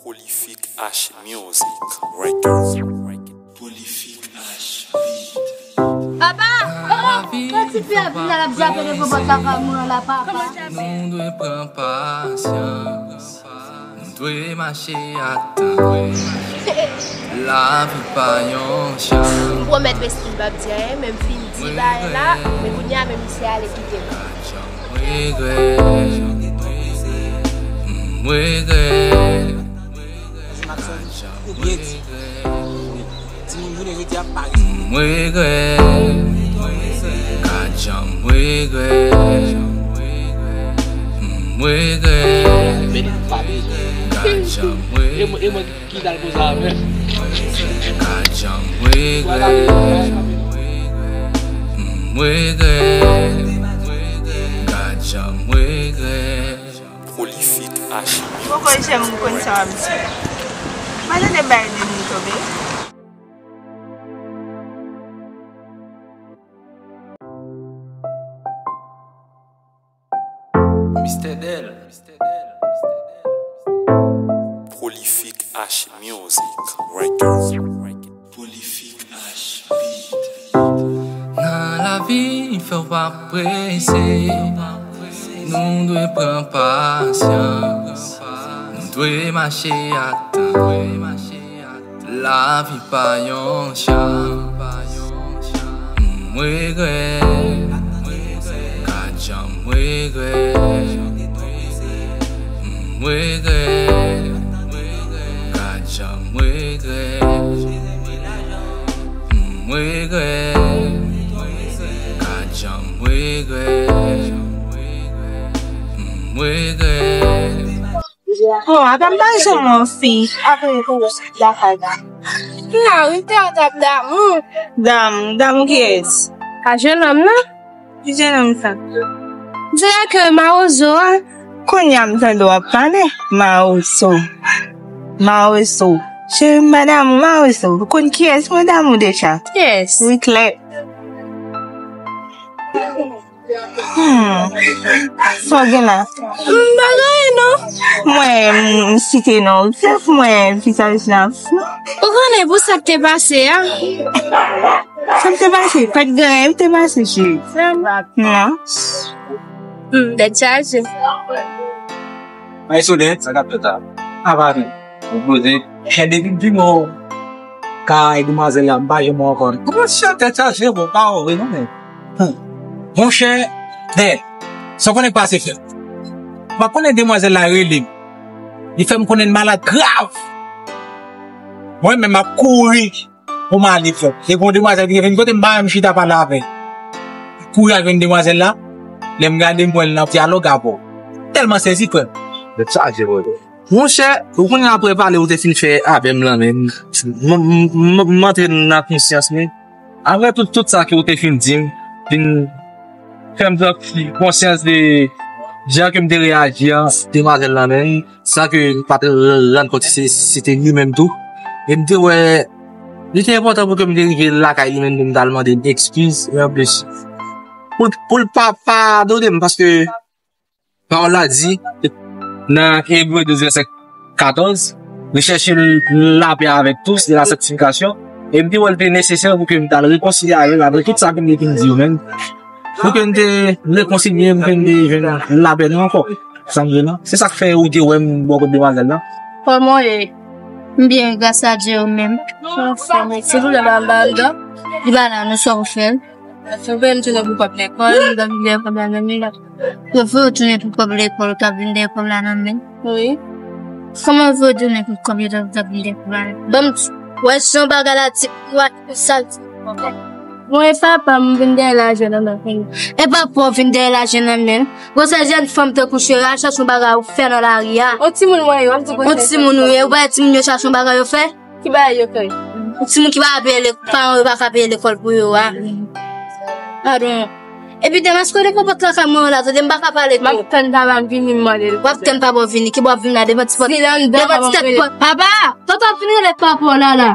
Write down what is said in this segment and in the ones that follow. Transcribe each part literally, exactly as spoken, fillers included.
Prolific H Music Records. Prolific H Beat. Papa! Oh! Yon ti fi ap vin la, l ap jape devan pòt lakay mwen an la, papa. Nou dwe pran pasyans. Nou dwe mache ak tan. Lavi pa yon chan. M pwomèt Bestie m p ap di anyen, men m fin di bagay la, men kounye a, men misye ale kite m. Regrè, m regrè. Ou byen di. Timoun jounen jodi a pa respekte. M regrè, gad jan m regrè. M regrè, gad jan m regrè. E mwen, e mwen ki dal koze avè. Gad jan m regrè. M regrè, gad jan m regrè. Prolific H. Poko jèm m konn sa w ap di. Mwen tande bay de nou tonbe. Mister Del. Prolific H Music Records. Prolific H Beat. Nan lavi, fè w pa prese. Nou dwe pran pasyans. Nou dwe mache ak tan. Lavi pa yon chan. M regrè. Gad jan m regrè. M regrè. Gad jan m regrè. M regrè. Gad jan m regrè. M regrè. Bon, apa m pa janm wè yon fi apre koze lakay la. Nan, wi, te yon dam damou. Damou, damou kiyès? A jennonm nan. Ki jennonm sa? Di la ke mawozo a. Kounye a m tande w ap pale. Mawozo. Mawozo. Cheri m pa damou mawozo. Ou konn kiyès mwen damou deja? Kiyès? Wi, klè. Hmm. Sa w gen la? M pa gen anyen non. Mwen, m site non. Fè pou mwen vizaj la. Ou konnen pou sa k te pase a? Sa k te pase? Pa t gen anyen k te pase, cheri. Non. Hmm, tèt chaje. Ay, Solen, sa k ap fèt la? Apa nou? Ou poze. Chè, depi m fin wè w ka e demwazèl la, m pa janm wè w ankò. Monchè, tèt chaje, bon, pa wè non, men. Hum. Monchè, dè, sa w konnen k pase fè? M pa konnen demwazèl la rele m. Li fè m konnen l malad grav. Mwen menm, m ap kouri. Pou m ale fè. Se gon demwazèl ki te vin kote m, m pa menm chita pale avè l. Kouri al jwenn demwazèl la. Lè m gade, m wè l nan dyalòg avè w. Tèlman sezi, frè m. Tèt chaje, bro. Monchè, ou konnen apre pale ou te fin fè avè m lan, men m, m, m, m antre nan konsyans mwen. Apre tout, tout sa ke ou te fin di m, fin fè m pran konsyans de jan ke m te reyaji an, demwazèl lan menm, san ke m pa t rann kont si se, si se te li menm tou. E m te wè, li te enpòtan pou ke m te rive lakay li menm, pou m t al mande l ekskiz, e anplis, pou l, pou l pa padone m, paske pawòl la di, nan Ebre douz vèsè katòz, rechèche lapè avèk tous e la sanktifikasyon, e m te wè l te nesesè pou ke m t al rekonsilye avè l, apre tout sa ke m te fin di yo menm, pou ke n te rekonsilye, pou ke n te jwenn lapè nou ankò. Sa m di w lan, se sa k fè ou te wè m bò kot demwazèl lan. Kòman w ye? M byen, gras a Dye, ou menm? Anfòm, se pou lè ba m ba m dan, li pa la, nou sa w fè l? Ou vle m tounen pou kòb lekòl, m t ap vin dèyè kòb la nan men. Ou vle w tounen pou kòb lekòl, ou t ap vin dèyè kòb la nan men? Wi. Kòman w vle w tounen pou kòb yo t ap, t ap vin dèyè kòb la nan men? Ban m, wè jan bagay la di, wè sa l di. Bon, e papa m vin dèyè lajan nan men. E papa w vin dèyè lajan nan men. Bon, se jèn fanm tankou cheri a, chache yon bagay ou fè nan lari a. On timoun mwen ye, w ap di konsa. On timoun ou ye, ou pa wè timoun yo chache yon bagay yo fè? Ki bagay yo fè? Yon timoun ki pa ka peye lek-, paran yo pa ka peye lekòl pou yo a. Padon. Epi demen, èske w devan pòt lakay mwen an la, tande m pa ka pale tou. M ap tann papa m vini, m mande l. W ap tann papa w vini, ki bò w ap vin la, devan ti pòt, devan ti tèt pòt. Papa! Tonton ap vin rele papa w la, la.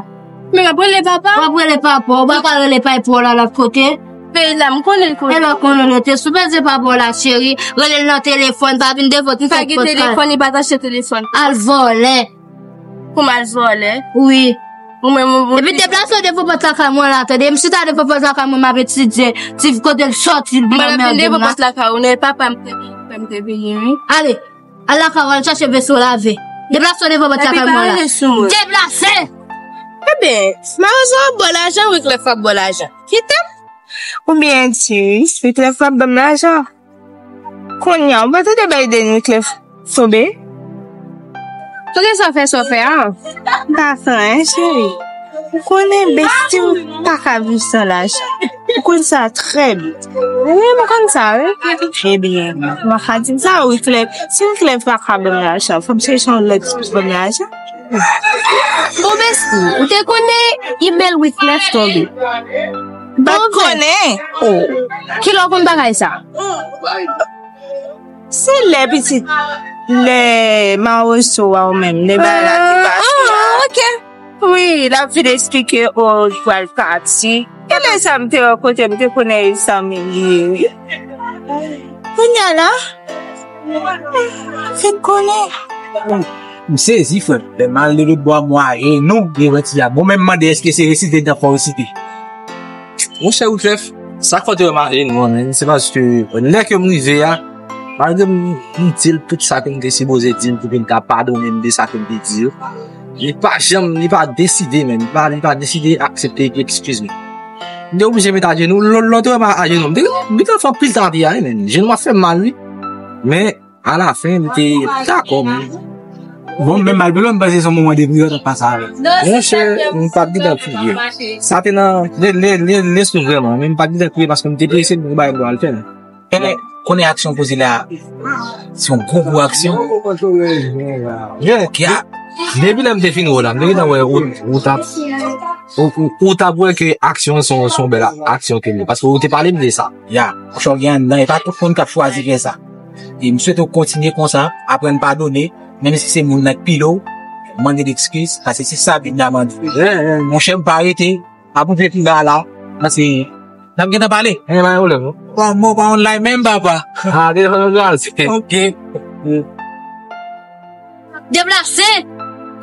Men m ap rele papa. W ap rele papa, w pa ka rele papa w la, lòt kote. peyi la, m konnen l konnen. Epa konnen l rete. Si w bezwen pa ba w la, cheri, rele l nan telefòn, pa vin devan w, pa gen telefòn, li pa t achte telefòn. Al vòlè. Pou m al vòlè? Wi. Ou menm, ou... Epi deplase w devan pòt lakay mwen la, tande. M chita devan pòt lakay mwen, m ap etidye. Ti kote l sòti, l vin anmède m la. Mwen ap vin devan pòt lakay ou, non, e papa m te, m te peye, wi. Ale. Al lakay ou, al chache veso lave. Deplase w devan pòt lakay mwen la. Epi pa rele sou mwen. Deplase! Ebyen, malezman w ap ba w lajan, Wiclef ap ba w lajan. Kite m. Oubyen di, Wiclef ap ban m lajan. Kounye a, ou pa tande Biden, Wiclef tonbe? Poukisa w fè sa w fè a? M pa fè anyen, cheri. Ou konnen besti w pa ka viv san lajan. Ou konn sa trè byen. Wi, m konn sa, wi. Ebyen, m pa ka di m sa, Wiclef. Si Wiclef pa ka ban m lajan, fò m chèche yon lòt ki pou ban m lajan. Bon, besti, ou te konnen imèl Wiclef tonbe? M pa t konnen. Oh, kilè w konn bagay sa? Se lè pitit, lè Mawozo a ou menm, lè bagay la te pase a. Ah, ok. Wi, l ap vin eksplike, oh, li pral pati. E lè sa m te wè kote m te konnen sa m ye, wi. Kounye a la, fèk konnen. M sezi, frè m. Lè m al de lòt bò a, m wè ajenou m gen yon ti djab. Mwen menm mande, èske se resite dan fò resite? Monchè Wiclef, sa k fè w te wè m ajenou an, men, se paske lè ke m rive a, malgre m, m di l tout sa ke m te sipoze di l pou ke l ta padone m de sa ke m te di yo, li pa janm, li pa deside, men, li pa, li pa deside aksepte eskiz mwen. M te oblije met ajenou, lè, lè w te wè m ajenou, m te, m te fè anpil travay, men, jenou m ap fè m mal, wi. Men, alafen, m te dakò, men. Bon, men malgre m panse se yon moman de priyè w t ap pase avè l. Monchè, m pa t gentan priye. Sa te nan le, le, le, lespri vrèman, men m pa t gentan priye paske m te prese pou m bay m al fè l. Konnen, konnen aksyon w poze la, se yon gwo, gwo aksyon. Ok, a. Depi lè m te fin wè w la, m te gentan wè ou, ou t ap, ou, ou, ou t ap wè ke aksyon se yon, se yon bèl a-, aksyon ke l ye. Paske ou te pale m de sa. Ya, monchè, w gen anndan, e pa tout moun k ap chwazi fè sa. E m swete w kontinye konsa, aprann padone, menm si se moun nan k pile w, mande l ekskiz, paske se sa Bib la mande. Monchè, m pa rete, ap ouvri pi ba la, paske n ap gentan pale. Gen bagay pwoblèm, non? Bon, mwen pa online menm, papa. Ah, telefòn nan gaz. Ok. Deplase!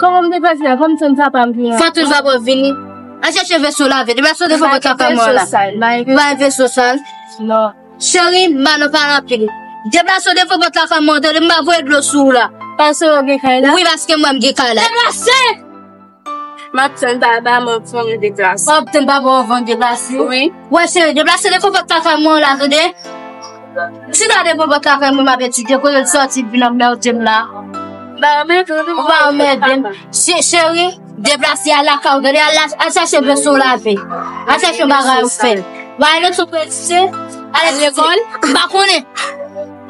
Kòman m deplase la? Kòm tann papa m vini. Fò tann papa w vini. Al chèche veso lave. Deplase w devan pòt lakay mwen la. Bay veso sal. Non. Cheri, m pa nan pale anpil. Deplase w devan pòt lakay mwen, tande, m pa voye dlo sou ou la. Paske w gen kay la? Wi, paske mwen m gen kay la. Deplase! M ap tann papa m anvan m deplase. W ap tann papa w anvan w deplase? Wi. Wè, cheri, deplase devan pòt lakay mwen la, tande? Si w ta devan pòt lakay mwen, m ap etidye, kote l sòti, vin anmède m la. M pa anmède w, non. Ou pa anmède m. Che-, cheri, deplase, al lakay ou, tande, al la, al chache veso w lave. Al chache yon bagay ou fè. W a ale sou peti, al lekòl? M pa konnen.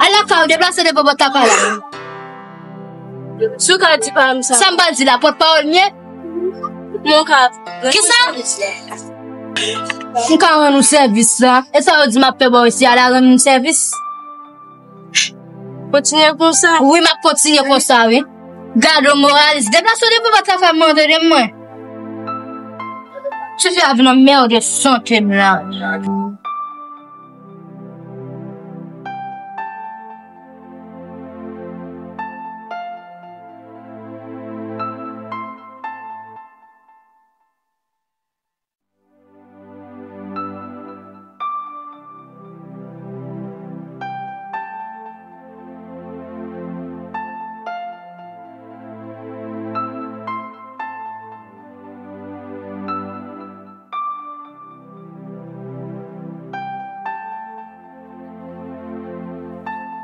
Al lakay ou, deplase devan pòt lakay la. Si w ka di pa m sa. Sa m pral di la, pòtpawòl m ye? Mwen ka. Kisa? M ka rann ou sèvis la. E sa yo di m ap fè bò isi a la, rann m sèvis? Kontinye konsa. Wi, m ap kontinye konsa, wi. Gad yon moralis. Deplase w devan pòt lakay mwen, tande mwen. Tifi a vin anmède sante m la.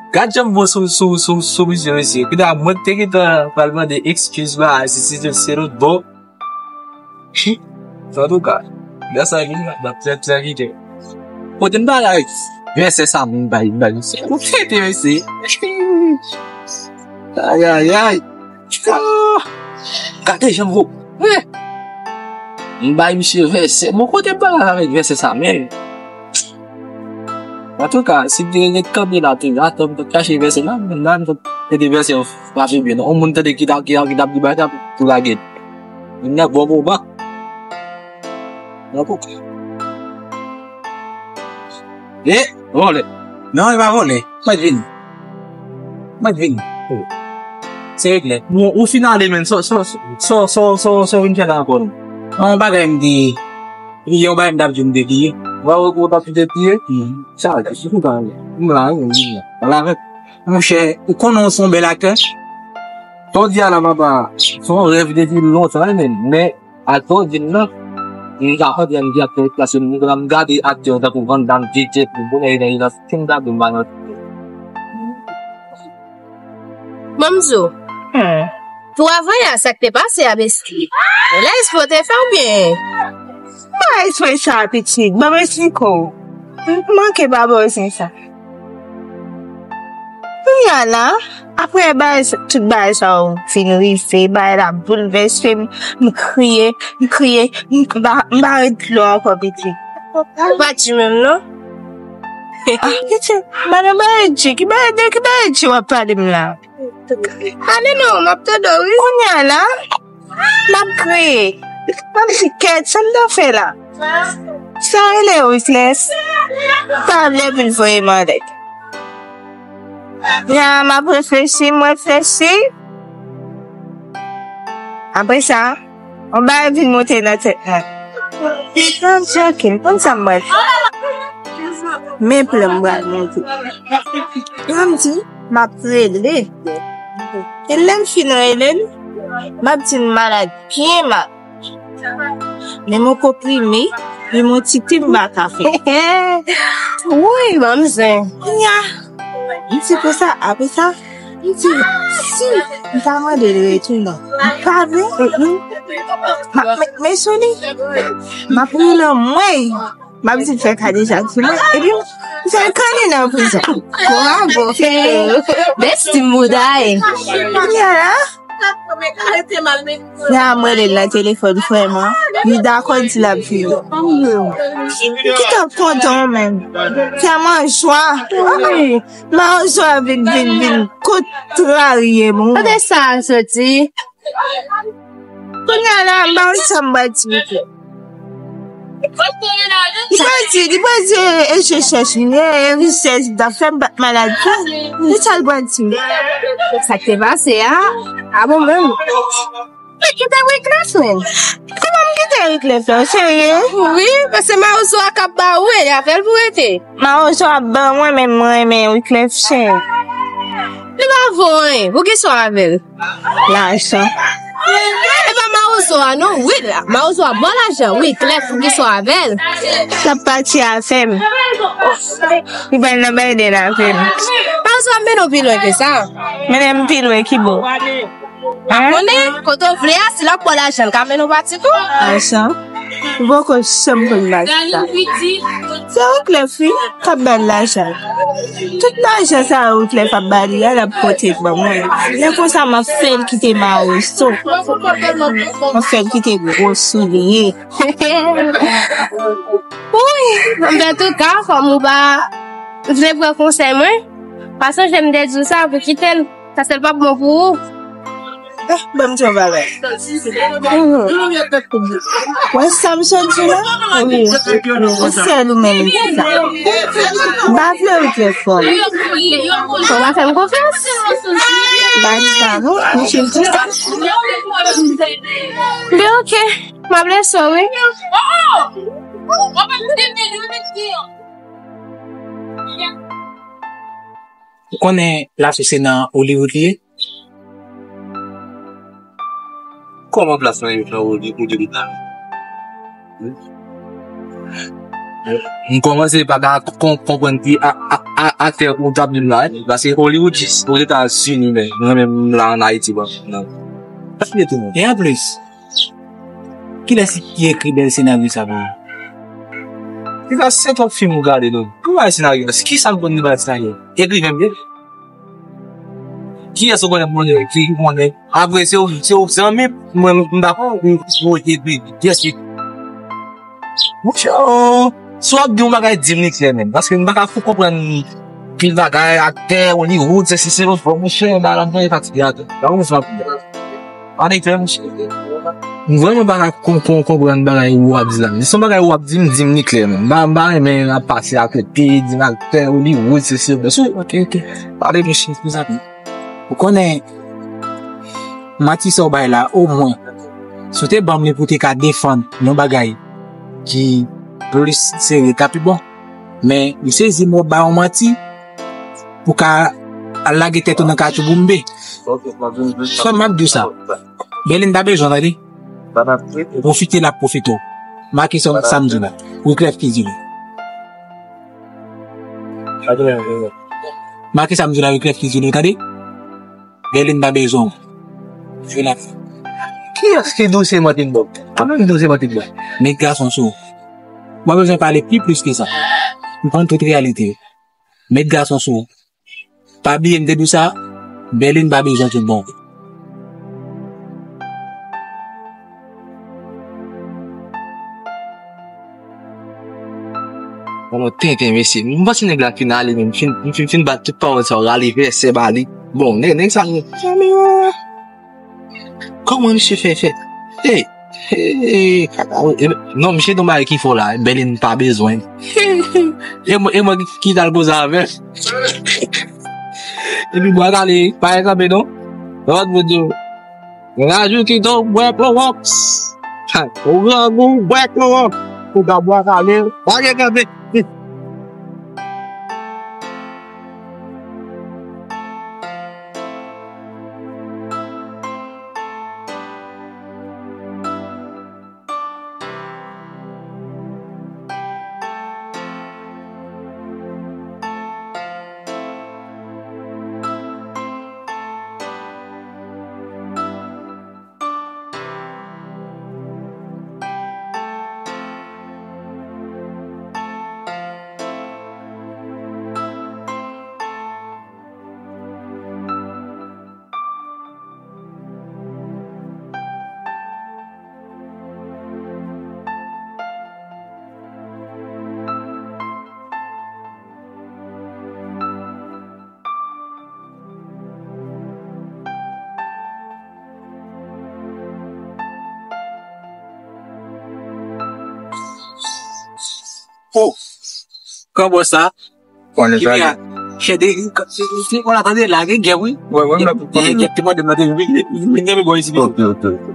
Gad jan m bon sou, sou, sou, sou misye, mesye. Kounya mwen te gentan pral mande ekskiz ba, si, si, se lòt bò. Antouka, gras a li, m ap trè, trè fiè. Kote m pa la, vèsè sa moun bay, bay misye. Ou tete, mesye. Ay, ay, ay. Ah! Gade jan m vo. Eh! M bay misye vèsè. Bon, kote m pa la avèk vèsè sa, men. Antouka, si m te ret kanpe la, te atann pou chache vèsè la, men la, m t ap mete vèsè frape byen. On moun tande ki t ap, ki t ap, ki t ap di bagay sa pou lage. Moun nan bon moman. Antouka. E, vòlè. Non, e pa vòlè. Mwen vini. Mwen vini. Se regle. Bon, ou fin ale, men. So, so, so, so, so, so, so vin fè la ankò, non? Yon bagay m te, yon bagay m t ap di m te bliye. Ou pa wè ou t ap fite bliye? Sa, se sou koup ale. M la, wi, m la. M la avèk. Monchè, ou konnen ou se yon bèl aktè? Sa w di a la, papa, se yon rèv depi lontan, wi, men, men, aktè w di m nan, m ka konprann ki aktè, paske m, m gade aktè tankou Van Damme, Jet Li, Bonè nan, nan, si m gade, m pa nan. Manmzo, hmm, pou avan yè a, sa k te pase a, besti? Ou la espre w te fè oubyen? Pa espre sa, pitit. Ban m esplike w. M manke pa ba w sen sa. Kounye a la, apre bagay sa, tout bagay sa yo fin rive, bagay la boulvèse m, m kriye, m kriye, m pa, m pa ret dlo ankò, pitit. Ou pa di menm, non? Ah, pitit, madan bagay di, ki bagay de, ki bagay di w ap pale m la? Ale non, m ap tande w, wi. Kounye a la, m ap kriye. M ap di, kèt, sa m ta fè la? Sa rele Wiclef. Pa vle vin voye m anlè. Ya, m ap reflechi, m reflechi. Apre sa, yon bagay vin monte nan tèt mwen. Mwen di, ok, m konn sa m pral fè. Men plan m pral monte. Mwen m di, m ap rele. E lè m fin rele l, m ap di l m malad byen mal. Men m konprime, men m ti te m pa ka fè. Woy, manmzè. Kounye a, m di konsa, apre sa, m di, si m ta mande l retounen, m pa vle, mm, mm. M ap met men sou li. M ap rele anmwey. M ap di l fè Kadejak sou mwen. Epi, m fè l kanni nan prizon. Bravo. Besti mouda e. Kounye a la, la, mwen rele l nan telefòn, vrèman. Li dakò, l di l ap vini. M gentan kontan menm. Tèlman jwa. Wi. Mawozo a vin, vin, vin kontrarye m. Kote sa a soti? Kounye a la, m pa konn sa m pral di, pitit. Li pral di, li pral di, e, je chèch li, e, e, richès, m ta fè m bat malad tou. Se sa l pral di. Sa k te pase a? A bon menm? Li kite Wiclef, menm. Kòman m kite Wiclef la? Ou serye? Wi, paske mawozo a k ap ba ou, e avè l pou rete. Mawozo ap ban mwen, men mwen renmen Wiclef, chè. Li pa vo anyen, poukisa w avè l? Lajan. E pa mawozo a non, wi la. Mawozo a ba w lajan, wi, Wiclef, poukisa w avè l? L ap pati avè m. Li pral nan Biden avè m. Mawozo ap mennen w pi lwen ke sa. Mennen m pi lwen ki bò? Hein? Konnen, kote w vle a, si l ap ba w lajan, l ka mennen w pati tou. Lajan? Ou poko janm konn bagay sa. Se Wiclef wi k ap ba l lajan. Tout lajan sa Wiclef ap ba li a, l ap pote l ban mwen. Lè konsa, m ap fè l kite mawozo. M ap fè l kite gwo soulye. Wi, antouka, kòm ou pa vle pran konsèy mwen, pa sonje m te di w sa pou kite l. Sa sèl p ap bon pou ou. Eh, ban m di yon bagay. Mhm. Wè sa m sot di la? Wi. Ou sèl ou menm ki sa. M pa vle ou te fò. Ou pa fè m konfyans? M pa di sa non. M jis di sa. Men oke. M ap lese w, wi. Ou konnen Laso se nan Hollywood li ye? Kòman plas nan, nan Hollywood la? M kòmanse pa ka kon-, konprann ki a, a, a, aktè ou t ap di m la, wi. Paske Hollywood, Ozetazini, men mwen menm m la ann Ayiti, bon, non. Sa k gen tou, non? E anplis, kilès ki ekri bèl senaryo sa pou ou? Piga se twòp fim ou gade, non. Pou bay senaryo, ki sa l konn li bay senaryo? Ekriven m ye. Kiyès ou konnen pou mwen ki konnen? Apre, se ou, se ou zanmi, mwen, m pa konn ou ekri. Kiyès ki? Monchè, oh, si w ap di yon bagay, di m li klè menm. Paske m pa ka fout konprann pil bagay, aktè, Hollywood, se, se, se, monchè, ba, la, m fatige atò. Ba, ou sa ap di? Pale klè, monchè. M vrèman pa ka kon- kon- konprann bagay ou ap di la. Se yon bagay ou ap di m, di m li klè, men. M pa, m pa renmen ap pase akote, di m aktè Hollywood, se se. Ok, ok. Pale, mesye, mezanmi. Ou konnen, manti sa w bay la, omwen, si w te ban m li pou te ka defann yon bagay ki plis serye, ta pi bon. Men, m sezi m w ap bay yon manti pou ka al lage tèt ou nan katchouboumbe. Sèl m ap di w sa. Bèlin pa bezwen, tande. Pwofite l ap pwofite w. Make sa, sa m di w la. Wyclef ki di l. Make sa m di w la, Wyclef ki di l, tande. Bèlin pa bezwen w. Jwe la. Kiyès ki dosye manti m ba w? Kòman ki dosye manti m ba w? Met gason sou ou. W pa bezwen pale pi plis ke sa. M konn tout reyalite yo. Met gason sou ou. Pa bliye m te di w sa, Bèlin pa bezwen tout bon. Alò, tenten, mesye. M panse nèg la fin ale menm. Fin, fin, fin bat tout pawòl sa yo, rale vèsè ba li. Bon, nèg, nèg sa, kòman misye fè fè? Hey, hey, kaka, eh, non, misye don bagay ki fò la, Bèlin pa bezwen. E mwen, e mwen ki, ki t al koze avè l. Epi bwa kale, pa gen kanpe non. Lòt moun di w, rajou ki don bwè klowòks. Ha, ou grangou, bwè klowòks. Ou ka bwa kale, pa gen kanpe. Oh, kanbò sa. Konnen sa. Chede, se, se, on la tande la, gen gè, wi. Wè, wè, m la pou konnen. Gen, gen, te mande m nan te vin, vin, vin, vin, bò isi. Ok, ok, ok.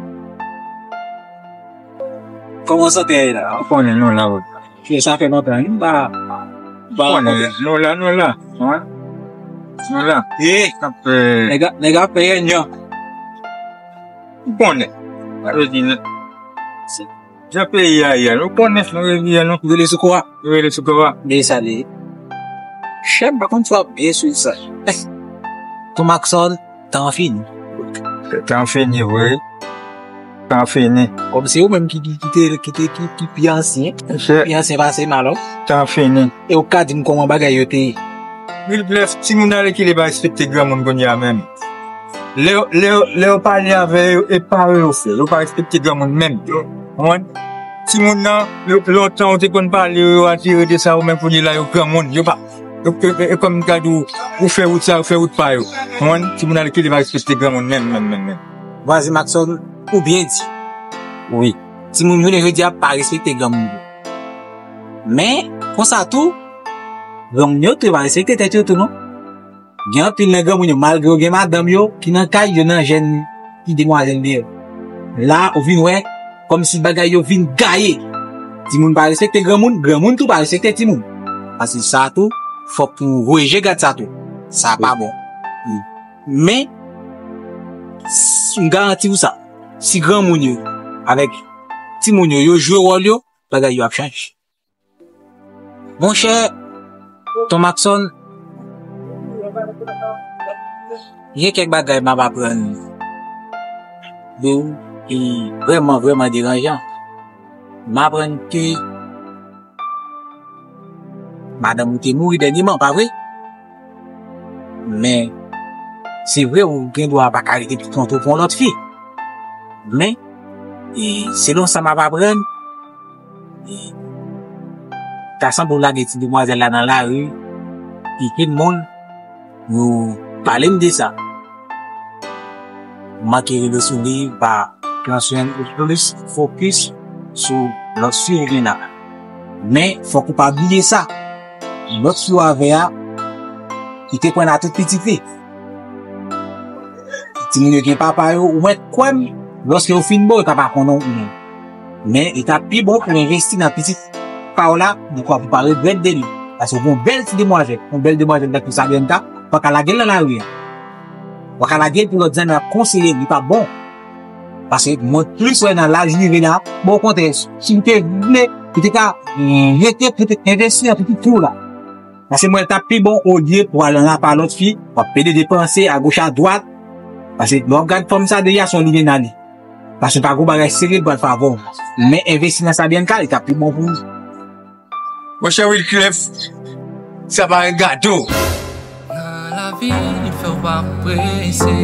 Kòman sante a ye la? Ou konnen, nou la, wi. Fè sa fè lontan, wi, m pa, m pa. Ou konnen, nou la, nou la. Wi. Nou la. Eh, nèg ap fè, nèg ap fè rènyon. Ou konnen. Sa vle di, se Jan peyi a ye a, nou konnen, nou reveye nou. Rele sou kò a. Rele sou kò a. Men sa li ye. Chè m pa konn si w ap byen swiv sa. Ton Maxon, tan an fini. Tan an fini vre. Tan an fini. Kòm se ou menm ki, ki, ki te, ki te, ki, ki pi ansyen. Pi ansyen pase m alò. Tan an fini. E ou ka di m kòman bagay yo te ye? Mil blèf, timoun alèkile pa respekte granmoun kounye a menm. Lè, lè, lè yo pale avè yo, e pawòl yo fè. Yo pa respekte granmoun menm. Konprann? Timoun nan, yo, lontan yo te konn pale, yo, yo atire de sa yo, men kounye la, yo granmoun. Yo pa, yo, yo, yo, e kòm m ka di w, ou fè wout sa, yo fè wout pa yo. Konprann? Timoun alèkile pa respekte granmoun menm, menm, menm, menm. Vwazen Maxon, ou byen di. Wi. Timoun jounen jodi a pa respekte granmoun yo. Men, konsa tou, granmoun yo tou pa respekte tèt yo tou non. Gen anpil nan granmoun yo, malgre yo gen madanm yo ki nan kay, yo nan jèn ti demwazèl dèyè. La, ou vin wè, kòmsi bagay yo vin gaye. Timoun pa respekte granmoun, granmoun tou pa respekte timoun. Paske sa tou, fòk pou voye je gad sa tou. Sa pa bon. Men, s- m garanti w sa. Si granmoun yo, avèk timoun yo, yo jwe wòl yo, bagay yo ap chanje. Monchè, Ton Maxon, gen kèk bagay m ap aprann de ou ki vrèman, vrèman deranjan. M aprann ke madanm ou te mouri dènyèman, pa vre? Men, se vre, ou gen dwa pa ka rete pou kont ou pou yon lòt fi. Men, e, selon sa m ap aprann, e, ta sanble w lage ti demwazèl la nan lari, e, gen moun, yo pale m de sa. M manke rele sou li, pa Konsèy plis fokis sou lòt fi ou gen la. Men, fòk ou pa bliye sa. Lòt fi w avè a, li te pran nan tout pitit li. Timoun yo gen papa yo, ou mèt kwè m, lòske yo fin bon, yo ka pa konnen w menm. Men, li t ap pi bon pou envesti nan pitit pa w la, dekwa pou pa regrèt de li. Paske w gen yon bèl ti demwazèl, yon bèl demwazèl tankou Sabianca, pa ka lage l nan lari a. Ou pa ka lage l pou lòt zanmi ap konseye l, li pa bon. Paske mwen plis wè nan laj li rive la, bon, okontrè, si li te vle, li te ka, mm, rete, rete envesti nan pitit fi w la. Paske mwen, l t ap pi bon olye pou al nan apa lòt fi, w ap pede depanse agoch adwat. Paske lè w ap gad fanm sa deja, se yon limena li. Paske pa gon bagay serye l pral fè avè w. Men envesti nan Sabianca, li t ap pi bon pou ou. Monchè Wilclef, sa parèt gato. Nan lavi, fè w pa prese.